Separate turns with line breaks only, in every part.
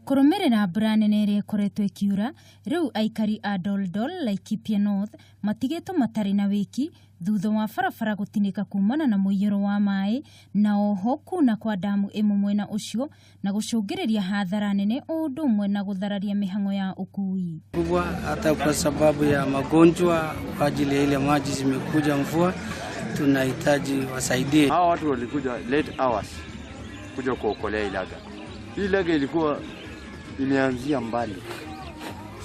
Kũrũmĩrĩra mbura nene ĩrĩa ĩkoretwo ĩkiura, rĩu aikari a Doldol, Laikipia North matigĩtwo matarĩ na wĩki thutha wa barabara gũtinĩka kumana na mũiyũro wa maĩ na oho kuna kwa damu ĩmwe mwena ũcio na gũcũngĩrĩria hathara nene o ũndũ ũmwe na gũthararia mĩhang'o ya ũkui.
Kubwa hata kwa sababu ya magonjwa kwa ajili ya ile maji zimekuja mvua, tunahitaji wasaidie.
Hawa watu walikuja late hours kuja kuokolea Ilaga. Hii Ilaga ilikuwa imeanzia mbali,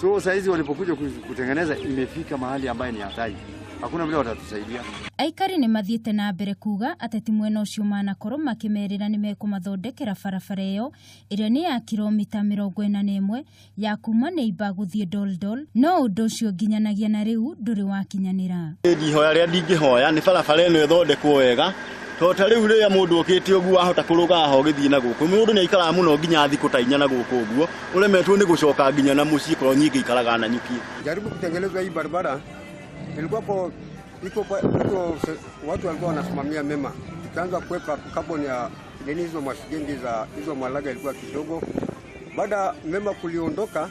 so saizi walipokuja kutengeneza imefika mahali ambayo ni hatari, hakuna vile watatusaidia.
Aikari nĩ mathiĩte na mbere kuga ateti mwena ũcio manakorwo makĩmerĩra nĩ mekũmathondekera barabara ĩyo ĩrĩa nĩ ya kilomita 41 ya kuma Neiba gũthiĩ Doldol, no ũndũ ũcio nginyanagia na rĩu ndũrĩ wakinyanĩra.
Ihoya rĩrĩa ndingĩhoya nĩ barabara ĩno ĩthondekwo wega, tondũ ta rĩu rĩrĩa mũndũ okĩte ũguo ahota kũrũga haha ũgĩthiĩ na gũkũ, mũndũ nĩ aikaraga mũno nginya thikũ ta 4 na gũkũ ũguo, ũremetwo nĩ gũcoka nginya na mũciĩ korwo nyingĩ ikaraga na nyuki.
Jaribu kutengenezwa hii barabara ilikuwa po iko iko watu walikuwa wanasimamia mema, tukaanza kuweka carbon ya nini hizo mashigengi za hizo malaga ilikuwa kidogo. Baada mema kuliondoka,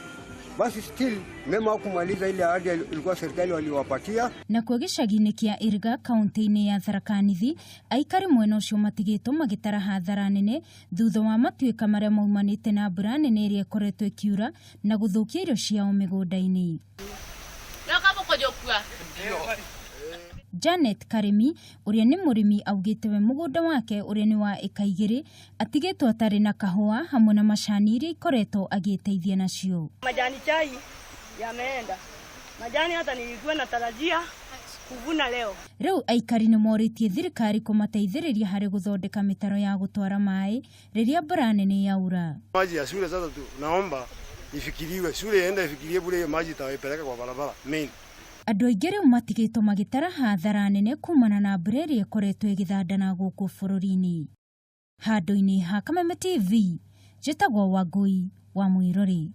basi still mema hakumaliza ile ahadi ilikuwa serikali waliwapatia.
Nakuo gĩcagi-inĩ kĩa Irga kaunti-inĩ ya Tharaka Nithi, aikari mwena ũcio matigĩtwo magĩtara hathara nene thutha wa matuĩka marĩa maumanĩte na mbura nene ĩrĩa ĩkoretwo ĩkiura na gũthũkia irio ciao mĩgũnda-inĩ. Janet Karimi ũrĩa nĩ mũrĩmi augĩte we mũgũnda wake ũrĩa nĩ wa ĩka 2 atigĩtwo atarĩ na kahũa hamwe na macani iria ikoretwo agĩteithia nacio.
Majani chai yameenda. Majani hata nilikuwa natarajia kuvuna leo.
Rĩu aikari nĩ morĩtie thirikari kũmateithĩrĩria harĩ gũthondeka mĩtaro ya gũtwara maĩ rĩrĩa mbura nene yaura.
Maji ya shule sasa tunaomba ifikiriwe, shule iende ifikirie bure hiyo maji itawapeleka kwa barabara main.
Andũ aingĩ rĩu matigĩtwo magĩtara hathara nene kumana na mbura ĩrĩa ĩkoretwo ĩgĩthandana gũkũ bũrũri-inĩ. Handũ-inĩ ha Kameme TV, njĩtagwo Wangũi wa Mwĩrori.